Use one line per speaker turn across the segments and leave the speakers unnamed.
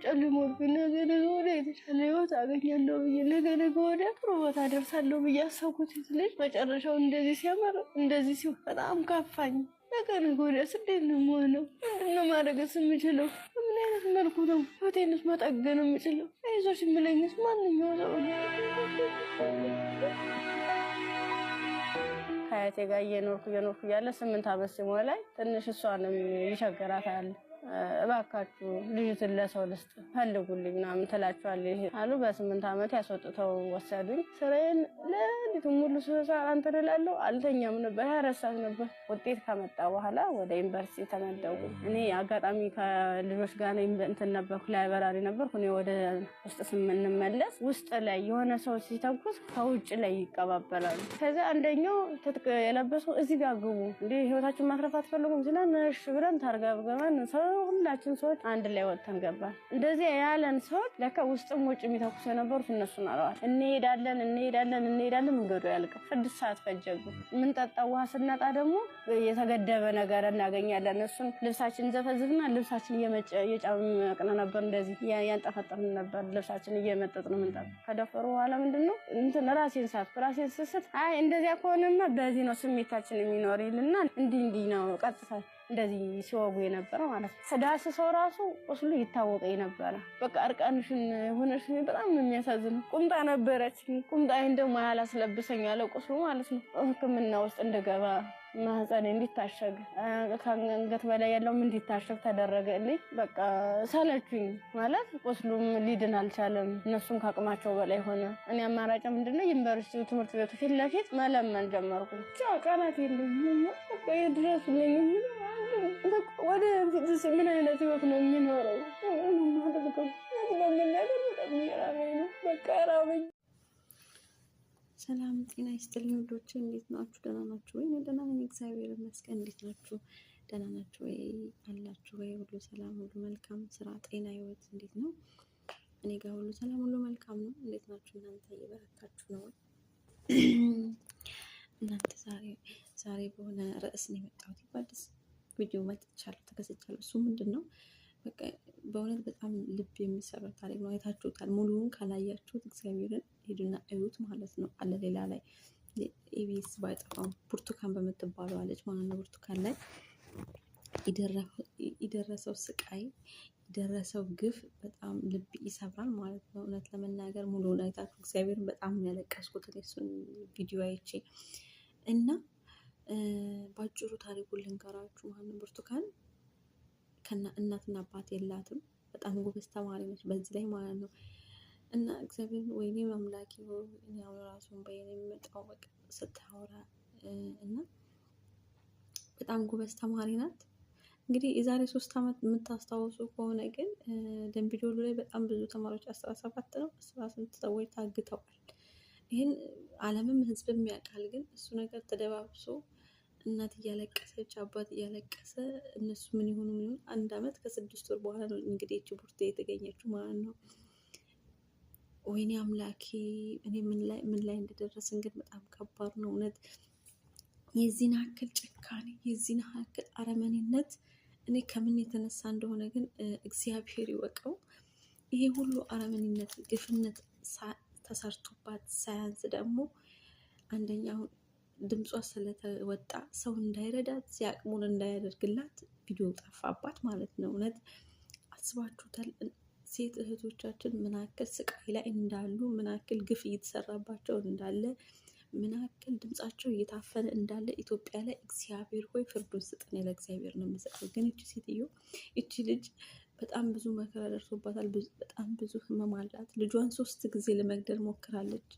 ጨልሞብኝ ነገ ነገ ወዲያ የተሻለ ህይወት አገኛለሁ ብዬ፣ ነገ ነገ ወዲያ ጥሩ ቦታ ደርሳለሁ ብዬ ያሰብኩት ልጅ መጨረሻው እንደዚህ ሲያምር፣ እንደዚህ ሲሆን በጣም ከፋኝ። ነገ ነገ ወዲያስ እንዴት ነው የምሆነው? ምንድን ነው ማድረግስ የምችለው? በምን አይነት መልኩ ነው ህይወቴንስ መጠገን የምችለው? አይዞሽ የሚለኝስ ማንኛው ሰው ነው?
ከአያቴ ጋር እየኖርኩ እየኖርኩ እያለ 8 ዓመት ሲሞላኝ ትንሽ እሷንም ይቸግራታል። እባካችሁ ልጅቱን ለሰው ልስጥ ፈልጉልኝ ምናምን ትላችኋለች አሉ። በ8 ዓመት ያስወጥተው ወሰዱኝ። ስራዬን ሌሊቱን ሙሉ ስሰራ እንትን እላለሁ። አልተኛም ነበር፣ 24 ሰዓት ነበር። ውጤት ከመጣ በኋላ ወደ ዩኒቨርሲቲ ተመደብኩ። እኔ አጋጣሚ ከልጆች ጋር እንትን ነበርኩ፣ library ነበርኩ። እኔ ወደ ውስጥ ስንመለስ ውስጥ ላይ የሆነ ሰው ሲተኩስ ከውጭ ላይ ይቀባበላሉ። ከዚያ አንደኛው ትጥቅ የለበሰው እዚህ ጋር ግቡ እንዴ፣ ህይወታችሁን ማትረፍ አትፈልጉም ሲለን እሺ ብለን ተርገብግበን ሰው ሁላችን ሰዎች አንድ ላይ ወጥተን ገባን። እንደዚህ ያለን ሰዎች ለካ ውስጥም ውጭ የሚተኩሱ የነበሩት እነሱ ናረዋል። እንሄዳለን፣ እንሄዳለን፣ እንሄዳለን፣ መንገዱ ያልቅም። 6 ሰዓት ፈጀብን። የምንጠጣው ውሃ ስናጣ ደግሞ የተገደበ ነገር እናገኛለን። እሱን ልብሳችን ዘፈዝፍና ልብሳችን እየጨመቅን ነበር፣ እንደዚህ ያንጠፈጠፍን ነበር። ልብሳችን እየመጠጥን ምንጠጣ። ከደፈሩ በኋላ ምንድን ነው እንትን ራሴን ሳትኩ። ራሴን ስስት አይ እንደዚያ ከሆነማ በዚህ ነው ስሜታችን የሚኖር ይልና እንዲህ እንዲህ ነው ቀጥታ እንደዚህ ሲወጉ የነበረው ማለት ነው። ስዳስሰው ራሱ ቁስሉ ይታወቀኝ ነበረ። በቃ እርቃንሽን ሆነሽ በጣም ነው የሚያሳዝነው። ቁምጣ ነበረች። ቁምጣዬን ደግሞ ያላስለብሰኝ አለ ቁስሉ ማለት ነው። ሕክምና ውስጥ እንደገባ ማህፀኔ እንዲታሸግ፣ ከአንገት በላይ ያለውም እንዲታሸግ ተደረገልኝ። በቃ ሰለቹኝ ማለት ቁስሉም ሊድን አልቻለም። እነሱም ከአቅማቸው በላይ ሆነ። እኔ አማራጭ ምንድነው ዩኒቨርሲቲ ትምህርት ቤቱ ፊት ለፊት መለመን ጀመርኩ። ቃላት የለኝም። በቃ የድረሱልኝ። ወደ ፊትስ ምን አይነት ህይወት ነው የሚኖረው? ማደርገው ለመናገር በጣም እየራበኝ ነው። በቃ ራበኝ።
ሰላም ጤና ይስጥልኝ ውዶቼ፣ እንዴት ናችሁ? ደህና ናችሁ ወይ? እኔ ደህና ነኝ፣ እግዚአብሔር ይመስገን። እንዴት ናችሁ? ደህና ናችሁ ወይ? አላችሁ ወይ? ሁሉ ሰላም፣ ሁሉ መልካም፣ ስራ፣ ጤና፣ ህይወት እንዴት ነው? እኔ ጋር ሁሉ ሰላም፣ ሁሉ መልካም ነው። እንዴት ናችሁ እናንተ? እየበረታችሁ ነው ወይ? እናንተ ዛሬ በሆነ ርዕስ ነው የመጣሁት። በአዲስ ቪዲዮ መጥቻለሁ፣ ተከስቻለሁ። እሱ ምንድን ነው? በቃ በእውነት በጣም ልብ የሚሰበር ታሪክ ነው። አይታችሁታል። ሙሉውን ካላያችሁት እግዚአብሔርን ሂዱና እዩት ማለት ነው። አለ ሌላ ላይ ኢቢኤስ ባይጠፋም ብርቱካን በምትባለው አለች ማለት ነው። ብርቱካን ላይ የደረሰው ስቃይ፣ የደረሰው ግፍ በጣም ልብ ይሰብራል ማለት ነው። እውነት ለመናገር ሙሉውን አይታችሁ እግዚአብሔርን በጣም ያለቀስኩት እሱን ቪዲዮ አይቼ። እና በአጭሩ ታሪኩን ልንገራችሁ ማለት ነው። ብርቱካን እናትና አባት የላትም። በጣም ጎበዝ ተማሪ ነች በዚህ ላይ ማለት ነው። እና እግዚአብሔር ወይኔ አምላኬ እኔ አሁን ራሱን በይኔ የሚመጣው በቃ ስታወራ እና በጣም ጎበዝ ተማሪ ናት። እንግዲህ የዛሬ 3 ዓመት የምታስታውሱ ከሆነ ግን ደንቢዶሎ ላይ በጣም ብዙ ተማሪዎች 17 ነው 18 ሰዎች ታግተዋል። ይህን ዓለምም ሕዝብም ያውቃል። ግን እሱ ነገር ተደባብሶ እናት እያለቀሰች፣ አባት እያለቀሰ፣ እነሱ ምን ይሆኑ ምን ይሆኑ 1 ዓመት ከ6 ወር በኋላ ነው እንግዲህ ይቺ ቡርቴ የተገኘችው ማለት ነው። ወይኔ አምላኬ፣ እኔ ምን ላይ ምን ላይ እንደደረስን ግን በጣም ከባድ ነው እውነት። የዚህን ያክል ጭካኔ፣ የዚህን ያክል አረመኔነት እኔ ከምን የተነሳ እንደሆነ ግን እግዚአብሔር ይወቀው። ይሄ ሁሉ አረመኔነት፣ ግፍነት ተሰርቶባት ሳያንስ ደግሞ አንደኛ አሁን ድምጿ ስለተወጣ ሰው እንዳይረዳት፣ ሲያቅሙን እንዳያደርግላት ቪዲዮ ጠፋባት ማለት ነው። እውነት አስባችሁታል? ሴት እህቶቻችን ምን ያክል ስቃይ ላይ እንዳሉ፣ ምን ያክል ግፍ እየተሰራባቸው እንዳለ፣ ምን ያክል ድምጻቸው እየታፈነ እንዳለ ኢትዮጵያ ላይ። እግዚአብሔር ሆይ ፍርዱን ስጠን። ለእግዚአብሔር ነው የምሰጠው። ግን እቺ ሴትዮ፣ እቺ ልጅ በጣም ብዙ መከራ ደርሶባታል። በጣም ብዙ ህመም አላት። ልጇን ሶስት ጊዜ ለመግደል ሞክራለች።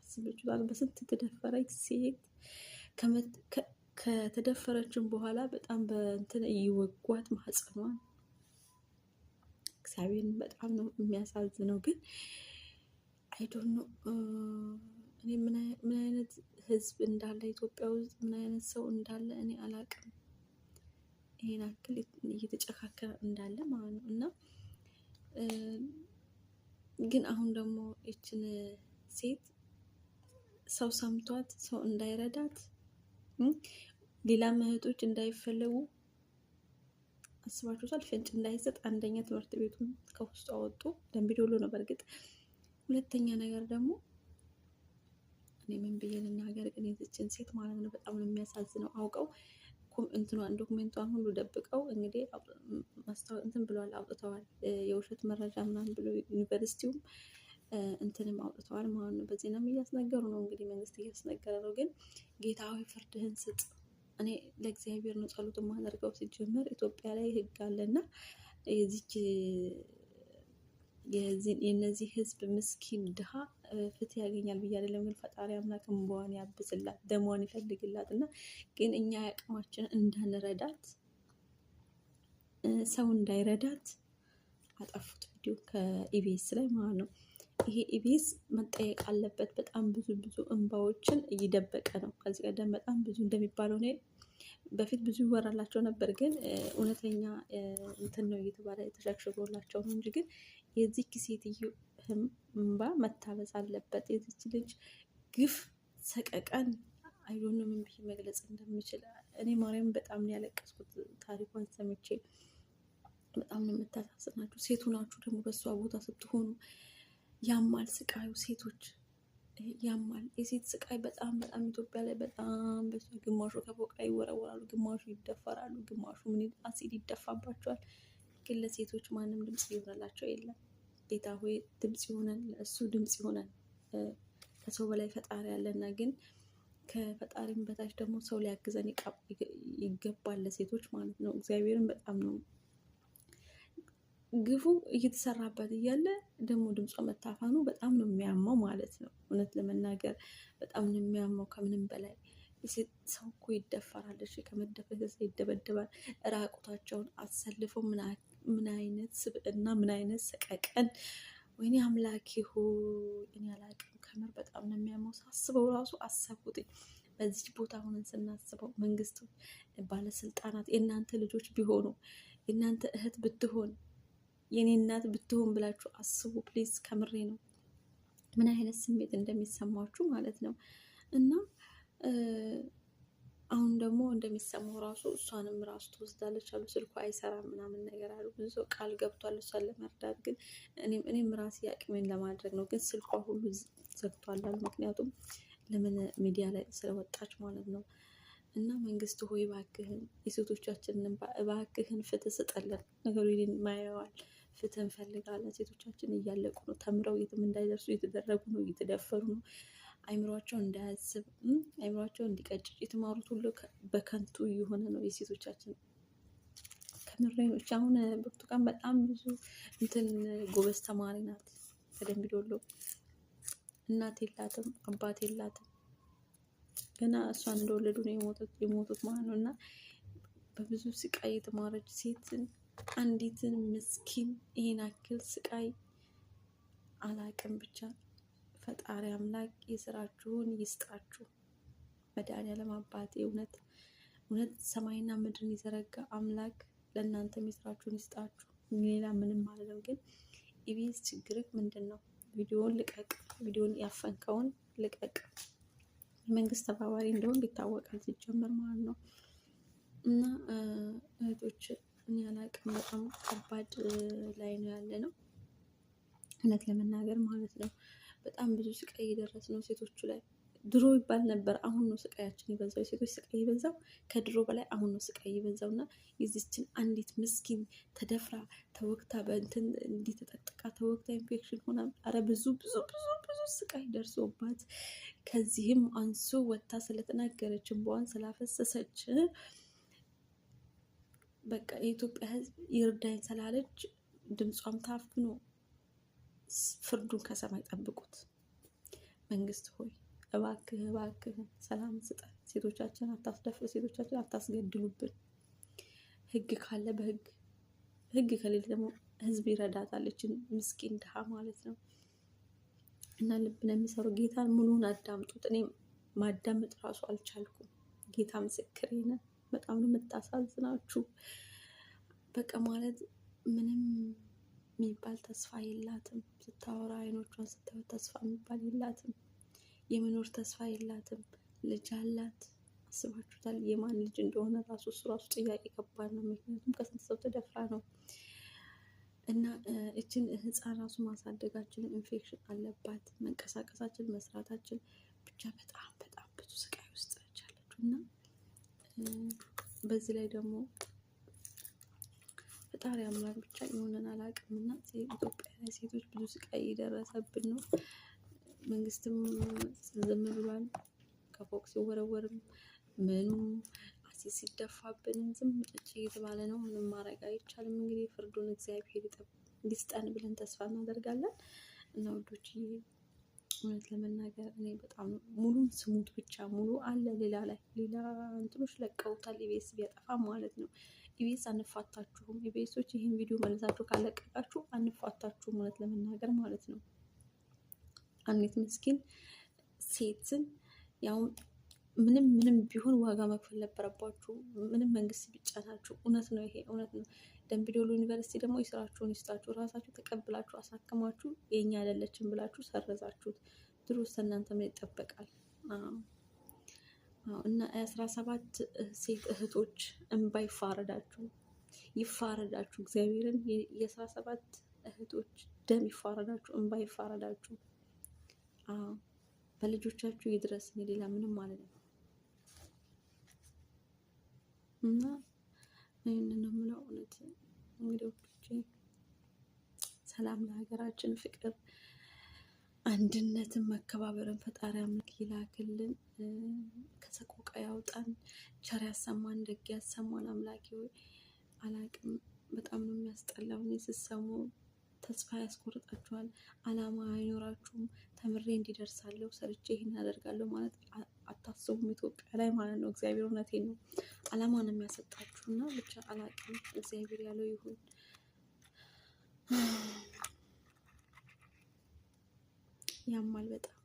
አስባችሁታል? በስንት የተደፈረች ሴት ከተደፈረችን በኋላ በጣም በእንትን እየወጓት ማህፀኗን። እግዚአብሔርን በጣም ነው የሚያሳዝነው። ግን I don't know እኔ ምን አይነት ህዝብ እንዳለ ኢትዮጵያ ውስጥ፣ ምን አይነት ሰው እንዳለ እኔ አላቅም። ይሄን ያክል እየተጨካከረ እንዳለ ማለት ነው። እና ግን አሁን ደግሞ ይችን ሴት ሰው ሰምቷት ሰው እንዳይረዳት፣ ሌላ እህቶች እንዳይፈለጉ አስባችሁታል? ፍንጭ እንዳይሰጥ አንደኛ ትምህርት ቤቱን ከውስጡ አወጡ። ደምቢዶሎ ነው በእርግጥ። ሁለተኛ ነገር ደግሞ እኔ ምን ብዬ ልናገር ግን የዚችን ሴት ማለት ነው በጣም ነው የሚያሳዝነው። አውቀው እንትኗን document ቷን ሁሉ ደብቀው እንግዲህ እንትን ብለዋል፣ አውጥተዋል። የውሸት መረጃ ምናምን ብሎ ዩኒቨርሲቲውም እንትንም አውጥተዋል ማለት ነው። በዜናም እያስነገሩ ነው እንግዲህ መንግስት እያስነገረ ነው። ግን ጌታ ሆይ ፍርድህን ስጥ። እኔ ለእግዚአብሔር ነው ጸሎት የማደርገው። ሲጀመር ኢትዮጵያ ላይ ህግ አለና የዚች የነዚህ ህዝብ ምስኪን ድሃ ፍትህ ያገኛል ብዬ አይደለም፣ ግን ፈጣሪ አምላክ እንባዋን ያብስላት፣ ደሟን ይፈልግላት እና ግን እኛ ያቅማችንን እንዳንረዳት ሰው እንዳይረዳት አጠፉት ቪዲዮ ከኢቢኤስ ላይ ማለት ነው። ይሄ ኢቢኤስ መጠየቅ አለበት። በጣም ብዙ ብዙ እንባዎችን እየደበቀ ነው። ከዚህ ቀደም በጣም ብዙ እንደሚባለው እኔ በፊት ብዙ ይወራላቸው ነበር፣ ግን እውነተኛ እንትን ነው እየተባለ ተሸክሽጎላቸው ነው እንጂ ግን የዚች ሴትዮ እንባ መታበስ አለበት። የዚች ልጅ ግፍ ሰቀቀን አይዶን ምን ብዬ መግለጽ እንደምችል እኔ ማርያም በጣም ነው ያለቀስኩት ታሪኳን ሰምቼ። በጣም ነው የምታሳዝናችሁ። ሴቱ ናችሁ ደግሞ በእሷ ቦታ ስትሆኑ ያማል ስቃዩ። ሴቶች ያማል። የሴት ስቃይ በጣም በጣም ኢትዮጵያ ላይ በጣም በሷ ግማሹ ከፎቅ ላይ ይወረወራሉ፣ ግማሹ ይደፈራሉ፣ ግማሹ ምን አሲድ ይደፋባቸዋል። ግን ለሴቶች ማንም ድምፅ ሊሆንላቸው የለም። ጌታ ሆይ ድምፅ ይሆነን፣ ለእሱ ድምፅ ይሆነን። ከሰው በላይ ፈጣሪ ያለና ግን ከፈጣሪም በታች ደግሞ ሰው ሊያግዘን ይገባል፣ ለሴቶች ማለት ነው። እግዚአብሔርን በጣም ነው ግፉ እየተሰራበት እያለ ደግሞ ድምጿ መታፈኑ በጣም ነው የሚያመው ማለት ነው። እውነት ለመናገር በጣም ነው የሚያመው። ከምንም በላይ ሰው እኮ ይደፈራል። እሺ ከመደፈር ይደበደባል። ራቁታቸውን አሰልፈው ምን አይነት ስብዕና፣ ምን አይነት ሰቀቀን! ወይኔ አምላኬ ሆይ እኔ አላቅም። ከምር በጣም ነው የሚያመው። ሳስበው ራሱ አሰብኩትኝ። በዚች ቦታ ሆነን ስናስበው መንግስት፣ ባለስልጣናት የእናንተ ልጆች ቢሆኑ የእናንተ እህት ብትሆን የኔ እናት ብትሆን ብላችሁ አስቡ please። ከምሬ ነው ምን አይነት ስሜት እንደሚሰማችሁ ማለት ነው። እና አሁን ደግሞ እንደሚሰማው ራሱ እሷንም ራሱ ትወስዳለች አሉ። ስልኳ አይሰራም ምናምን ነገር አሉ። ብዙ ሰው ቃል ገብቷል እሷን ለመርዳት፣ ግን እኔም ራሴ አቅሜን ለማድረግ ነው። ግን ስልኳ ሁሉ ዘግቷል አሉ። ምክንያቱም ለምን ሚዲያ ላይ ስለወጣች ማለት ነው። እና መንግስት ሆይ እባክህን የሴቶቻችንን እባክህን ፍትህ ስጠልን። ነገሩ ማየዋል ፍትህ እንፈልጋለን። ሴቶቻችን እያለቁ ነው። ተምረው የትም እንዳይደርሱ እየተደረጉ ነው፣ እየተደፈሩ ነው። አይምሯቸው እንዳያስብ አይምሯቸው እንዲቀጭጭ የተማሩት ሁሉ በከንቱ እየሆነ ነው። የሴቶቻችን ከምሬኖች አሁን ብርቱካን በጣም ብዙ እንትን ጎበዝ ተማሪ ናት። በደንብ ዶሎ እናት የላትም አባት የላትም። ገና እሷን እንደወለዱ ነው የሞቱት ማለት ነው። እና በብዙ ስቃይ የተማረች ሴትን አንዲትን ምስኪን ይሄን አክል ስቃይ አላቅም። ብቻ ፈጣሪ አምላክ የስራችሁን ይስጣችሁ። መድኃኒዓለም አባቴ እውነት እውነት ሰማይና ምድርን የዘረጋ አምላክ ለእናንተም የስራችሁን ይስጣችሁ። ሌላ ምንም አልለው። ግን ኢቢኤስ ችግርህ ምንድን ነው? ቪዲዮውን ልቀቅ። ቪዲዮን ያፈንከውን ልቀቅ። የመንግስት ተባባሪ እንደሆን ይታወቃል ሲጀመር ማለት ነው። እና እህቶች እኔ አላቅም፣ በጣም ከባድ ላይ ነው ያለ ነው እውነት ለመናገር ማለት ነው። በጣም ብዙ ስቃይ እየደረስ ነው ሴቶቹ ላይ። ድሮ ይባል ነበር፣ አሁን ነው ስቃያችን የበዛው። የሴቶች ስቃይ የበዛው ከድሮ በላይ አሁን ነው ስቃይ የበዛው። እና የዚችን አንዲት ምስኪን ተደፍራ ተወግታ በእንትን እንዲህ ተጠቅጥቃ ተወግታ ኢንፌክሽን ሆና፣ ኧረ ብዙ ብዙ ብዙ ብዙ ስቃይ ደርሶባት ከዚህም አንሶ ወጥታ ስለተናገረች እንባዋን ስላፈሰሰች በቃ የኢትዮጵያ ሕዝብ ይርዳኝ ስላለች ድምጿም ታፍኖ ፍርዱን ከሰማይ ጠብቁት። መንግስት ሆይ እባክህ እባክህ ሰላም ስጠን። ሴቶቻችን አታስደፍር፣ ሴቶቻችን አታስገድሉብን። ህግ ካለ በህግ፣ ህግ ከሌለ ደግሞ ህዝብ ይረዳታል። ይችን ምስኪን ድሃ ማለት ነው። እና ልብ ነው የሚሰሩ። ጌታን ሙሉን አዳምጡት። እኔ ማዳመጥ ራሱ አልቻልኩም። ጌታ ምስክሬ ነው። በጣም ነው የምታሳዝናችሁ። በቃ ማለት ምንም የሚባል ተስፋ የላትም። ስታወራ አይኖቿን ስታወራ ተስፋ የሚባል የላትም። የመኖር ተስፋ የላትም። ልጅ አላት። አስባችሁታል? የማን ልጅ እንደሆነ ራሱ እሱ ራሱ ጥያቄ ከባድ ነው። ምክንያቱም ከስንት ሰው ተደፍራ ነው እና እችን ህፃን ራሱ ማሳደጋችንን ኢንፌክሽን አለባት፣ መንቀሳቀሳችን፣ መስራታችን ብቻ በጣም በጣም ብዙ ስቃይ ውስጥ ነች ያለችው። እና በዚህ ላይ ደግሞ ፈጣሪ አምላክ ብቻ የሆነን አላውቅም። እና ኢትዮጵያ ላይ ሴቶች ብዙ ስቃይ እየደረሰብን ነው። መንግስትም ዝም ብሏል። ከፎቅ ሲወረወርም ምኑ አሲድ ሲደፋብንም ዝም ጭጭ እየተባለ ነው። ምንም ማድረግ አይቻልም። እንግዲህ ፍርዱን እግዚአብሔር ይስጠን ብለን ተስፋ እናደርጋለን። እና ውዶች እውነት ለመናገር እኔ በጣም ሙሉን ስሙት ብቻ ሙሉ አለ። ሌላ ላይ ሌላ እንትኖች ለቀውታል። ኢቢኤስ ቢያጠፋ ማለት ነው። ኢቢኤስ አንፋታችሁም። ኢቢኤሶች ይህን ቪዲዮ መልሳችሁ ካለቀቃችሁ አንፋታችሁም። እውነት ለመናገር ማለት ነው። አንዲት ምስኪን ሴትን ያው ምንም ምንም ቢሆን ዋጋ መክፈል ነበረባችሁ። ምንም መንግስት ቢጫናችሁ፣ እውነት ነው፣ ይሄ እውነት ነው። ደምቢዶሎ ዩኒቨርሲቲ ደግሞ የስራችሁን ይስጣችሁ። ራሳችሁ ተቀብላችሁ አሳክማችሁ የኛ አይደለችም ብላችሁ ሰረዛችሁት። ድሮስ እናንተ ምን ይጠበቃል? እና 17 ሴት እህቶች እንባ ይፋረዳችሁ፣ ይፋረዳችሁ። እግዚአብሔርን የ17 እህቶች ደም ይፋረዳችሁ፣ እንባ ይፋረዳችሁ። በልጆቻችሁ ይድረስ። እኔ ሌላ ምንም ማለት ነው እና ይህንን ነው የምለው። እውነት እንግዲህ ወዶቼ ሰላም ለሀገራችን፣ ፍቅር፣ አንድነትን፣ መከባበርን ፈጣሪ አምላክ ይላክልን፣ ከሰቆቃ ያውጣን፣ ቸር ያሰማን፣ ደግ ያሰማን። አምላኬ ሆይ አላቅም፣ በጣም ነው የሚያስጠላው። እኔ ስትሰሙ ተስፋ ያስቆርጣችኋል። አላማ አይኖራችሁም። ተምሬ እንዲደርሳለሁ ሰርቼ ይህን አደርጋለሁ ማለት አታስቡም። ኢትዮጵያ ላይ ማለት ነው። እግዚአብሔር እውነቴን ነው። አላማ ነው የሚያሰጣችሁ እና ብቻ አላቅም። እግዚአብሔር ያለው ይሁን። ያማል በጣም።